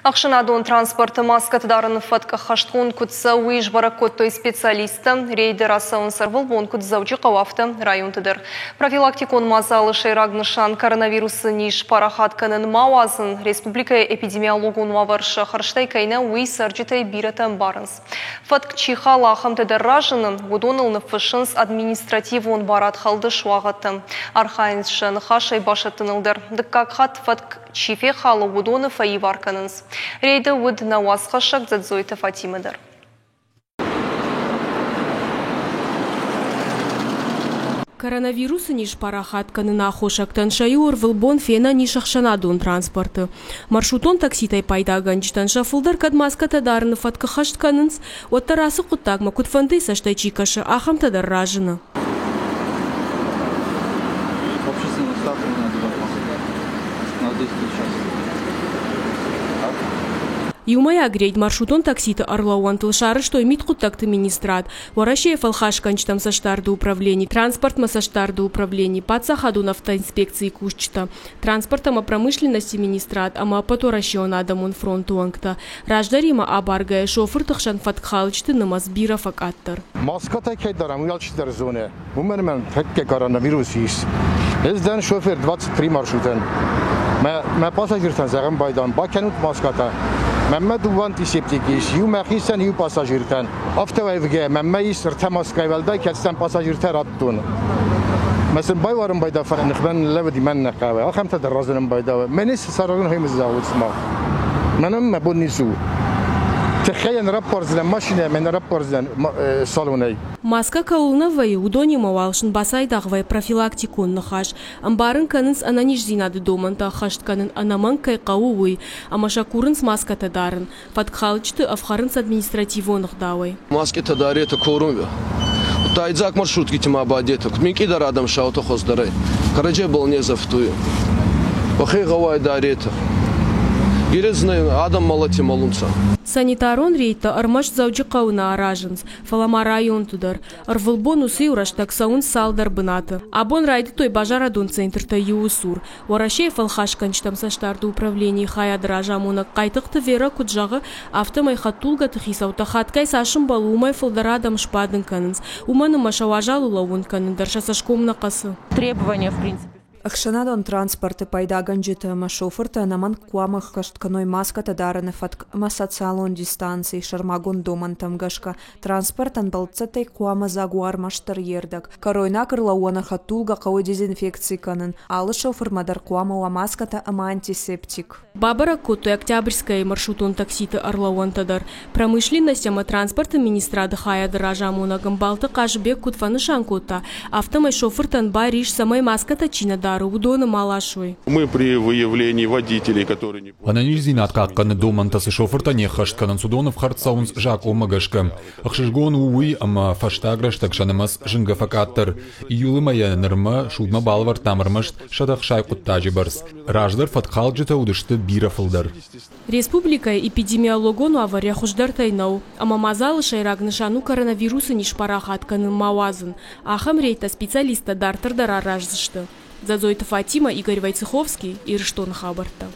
Ӕхсӕнадон транспорты маскӕты дарыны фӕтк ӕххӕстгонд куыд цӕуы, уый сбӕрӕг кодтой специалисттӕ. Рейды рацӕуынц ӕрвылбон куыд Дзӕуджыхъӕуы, афтӕ районты дӕр. Профилактикон мадзалы сӕйраг нысан коронавирусы низ парахат кӕнын ма уадзын. Республикӕйы эпидемиологон уавӕр сӕ хӕрзтӕй кӕй нӕ, уый цӕрджытӕй бирӕтӕ ӕмбарынц. Фӕтк чи халы, ахӕмтӕ дӕр разыны. Уыдоныл ныффыссынц административон барадхӕлды суагъӕдтӕ. Архайынц сӕ ныхасӕй басӕттыныл дӕр. Дыккаг хатт фӕтк чи фехалы, уыдоны фӕивар кӕнынц. Рейды уыд нӕ уацхӕссӕг Дзӕдзойты Фатимӕ дӕр. Коронавирусы низ парахат кӕныны аххосӕгтӕн сӕ иу ӕрвылбон фенӕн ис ӕхсӕнадон транспорты. Маршрутон такситӕй пайдагӕнджытӕн сӕ фылдӕр кӕд маскӕтӕ дарыны фӕткы хӕст кӕнынц, уӕддӕр ацы хъуыддагмӕ куыдфӕндыйы цӕстӕй чи кӕсы, ахӕмтӕ дӕр разыны. Иумӕйаг рейд маршрутон такситы ӕрлӕууӕнтыл сарӕзтой мидхъуыддӕгты министрад, Уӕрӕсейы фӕлхасгӕнджытӕм цӕстдарды управлени, транспортмӕ цӕстдарды управлени, паддзахадон автоинспекцийы кусджытӕ, транспорт ӕмӕ промышленности министрад ӕмӕ Ӕппӕтуӕрӕсеон адӕмон фронты уӕнгтӕ. Раздӕримӕ абаргӕйӕ шофырты хсӕн фӕткхалджыты нымӕц бирӕ фӕкъаддӕр. Маскӕтӕ кӕй дарӕм, уый алчидӕр зоны. Уымӕн ӕмӕ тӕккӕ коронавирус ис. Ӕз дӕн шофер 23 маршрутӕн. Мӕ, мӕ пассажиртӕн зӕгъын байдам, бакӕнут маскӕтӕ. Мӕнмӕ дыууӕ антисептик ис, иу мӕхицӕн, иу пассажиртӕн. Афтӕ уӕвгӕ, мӕнмӕ ис ӕртӕ маскӕйы уӕлдай, кӕцытӕн пассажиртӕ радтон. Мӕ сын байуарын байда, фӕлӕ ныхмӕ ныллӕууыди, мӕн нӕ хъӕуы. Ахӕмтӕ дӕр разынын байдауы. Мӕнӕ цы саразын хъӕуы зӕгъут сымах. Мӕнӕн мӕ бон ницы у. Тыххӕй йӕ нӕ раппардзынӕн машинӕйӕ, мӕ нӕ раппардзынӕн салонӕй. Маскӕ кӕуыл нӕ вӕййы, уыдонимӕ уал сын бацайдагъ вӕййы профилактикон ныхас. Ӕмбарын кӕнынц ӕнӕниздзинады домӕнтӕ ӕххӕст кӕнын ӕнӕмӕнг кӕй хъӕуы, уый, ӕмӕ сӕ курынц маскӕтӕ дарын. Фӕткхалджыты ӕфхӕрынц административон ӕгъдауӕй. Маскитӕ даретӕ корун. Удта идзаг маршруткити ма бадетӕ, куд минкъийдӕр адӕм саутӕ хуӕздӕрӕй. Кӕрӕдзебӕл не зӕфтуй. Уӕхе гъӕуай даретӕ. Гирез нӕ адӕм мӕлӕти мӕлунцӕ. Санитарон рейдтӕ ӕрмӕст Дзӕуджыхъӕуы нӕ аразынц, фӕлӕ ма районты дӕр. Ӕрвылбон уыцы-иу рӕстӕг цӕуынц цалдӕр бынаты. Абон райдыдтой базарадон центртӕй иуы цур. Уӕрӕсейы фӕлхасгӕнджытӕм цӕстдарды управленийы хайады разамонӕг Хъайтыхъты Верӕ куыд зӕгъы, афтӕмӕй хӕдтулгӕты хицӕуттӕ хатгай цас ӕмбӕлы, уымӕй фылдӕр адӕм сбадын кӕнынц, уымӕн ӕмӕ сӕ уазалы лӕууын кӕнын дӕр сӕ цӕсгом нӕ хъӕцы. Требования, в принципе. Ӕхсӕнадон транспорты пайдагӕнджытӕ ӕмӕ шофыртӕ ӕнӕмӕнг хъуамӕ ӕххӕст кӕной маскӕтӕ дарыны фӕтк ӕмӕ социалон дистанцийы сӕрмагонд домӕнтӕм гӕсгӕ. Транспортӕн бӕлццӕттӕй хъуамӕ дзаг уа ӕрмӕстдӕр йе рдӕг. Кӕройнаг ӕрлӕууӕны хӕдтулгӕ хъӕуы дезинфекци кӕнын. Алы шофырмӕ дӕр хъуамӕ уа маскӕтӕ ӕмӕ антисептик. Бабӕрӕг кодтой Октябрьскӕйы маршрутон такситы ӕрлӕууӕнтӕ дӕр. Промышленность ӕмӕ транспорты министрады хайады разамонӕг Ӕмбалты Хъазыбег куыд фӕнысан кодта, афтӕмӕй шофыртӕн бар ис, цӕмӕй маскӕтӕ чи нӕ дары, уыдоны ма ласой. Мы при выявлении водителей, которые не Ӕнӕниздзинад хъахъхъӕныны домӕнтӕ цы шофыртӕ не ххӕст кӕнынц, уыдон ӕфхӕрд цӕуынц закъонмӕ гӕсгӕ. Ӕхсызгон у уый, ӕмӕ фӕстаг рӕстӕг сӕ нымӕц зынгӕ фӕкъаддӕр. Июлы мӕйӕ нырмӕ судмӕ балӕвӕрдтам ӕрмӕст 160 хъуыддаджы бӕрц. Раздӕр фӕткхалджытӕ уыдысты бирӕ фылдӕр. Республикӕйы эпидемиологон уавӕр йӕ хуыздӕртӕй нӕу, ӕмӕ мадзалы сӕйраг нысан у коронавирусы низ парахат кӕнын ма уадзын. Ахӕм рейдтӕ специалисттӕ дарддӕр дӕр араздзысты. Дзадзойты Фатимӕ, Игорь Войцеховский, Ирыстоны хабӕрттӕ.